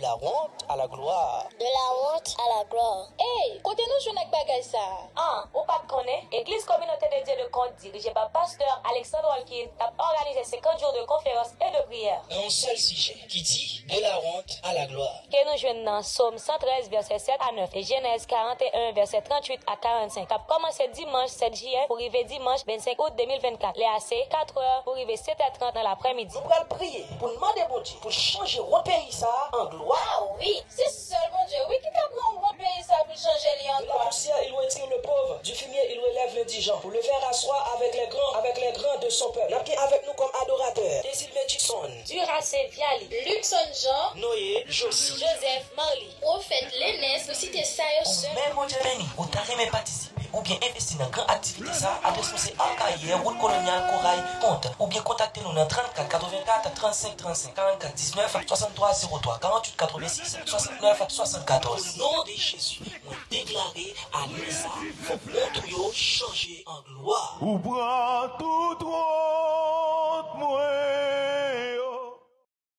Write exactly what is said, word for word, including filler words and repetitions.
De la honte à la gloire. De la honte à la gloire. Ey, kote nou jwenn ak bagay sa a? An, ou pa t konnen? Egliz Kominote de Dye de Kont, dirije pa pastè Alexandre Walkin, t ap òganize senkant jou de konferans e de priyè. Nan yon sèl sijè, ki di, De la honte à la gloire. Ke nou jwenn nan Sòm san trèz, vèsè sèt a nèf, e Jenèz karant e en, vèsè tranntuit a karannsenk, k ap kòmanse dimanch sèt jiyè pou rive dimanch vennsenk out de mil vennkat. Lè a se katrè pou rive setè trant nan laprèmidi. Nou pral priye pou n mande Bondye pou l chanje wont peyi sa a an glwa. Ah wi, se sèl Bondye, wi, ki ka pran wont peyi sa a pou l chanje li an glwa. De la poussière, il retire le pauvre. Du fumier, il relève l'indigent. Pour le faire asseoir avec les grands, avec les grands de son peuple. N ap gen avèk nou kòm adoratè Désir Metchison, Duracell Vialy, Luckson Jean, Noé Josie, Joseph Marly, Pwofèt Lenès, nou site sa yo sèlman. Ou menm Bondye beni, ou ta renmen patisipe oubyen envesti nan gran aktivite sa a, adrès nou se Akayè, wout Kolonyal, Koray, Pont, oubyen kontakte nou nan trannkat katrevenkat trannsenk trannsenk, karannkat diznèf, swasanntwa zewo twa, karanntuit katrevensis, swasantnèf swasannkatòz. O non de Jezi, mwen deklare, ane sa a, fòk wont ou yo chanje an glwa. Ou pran tout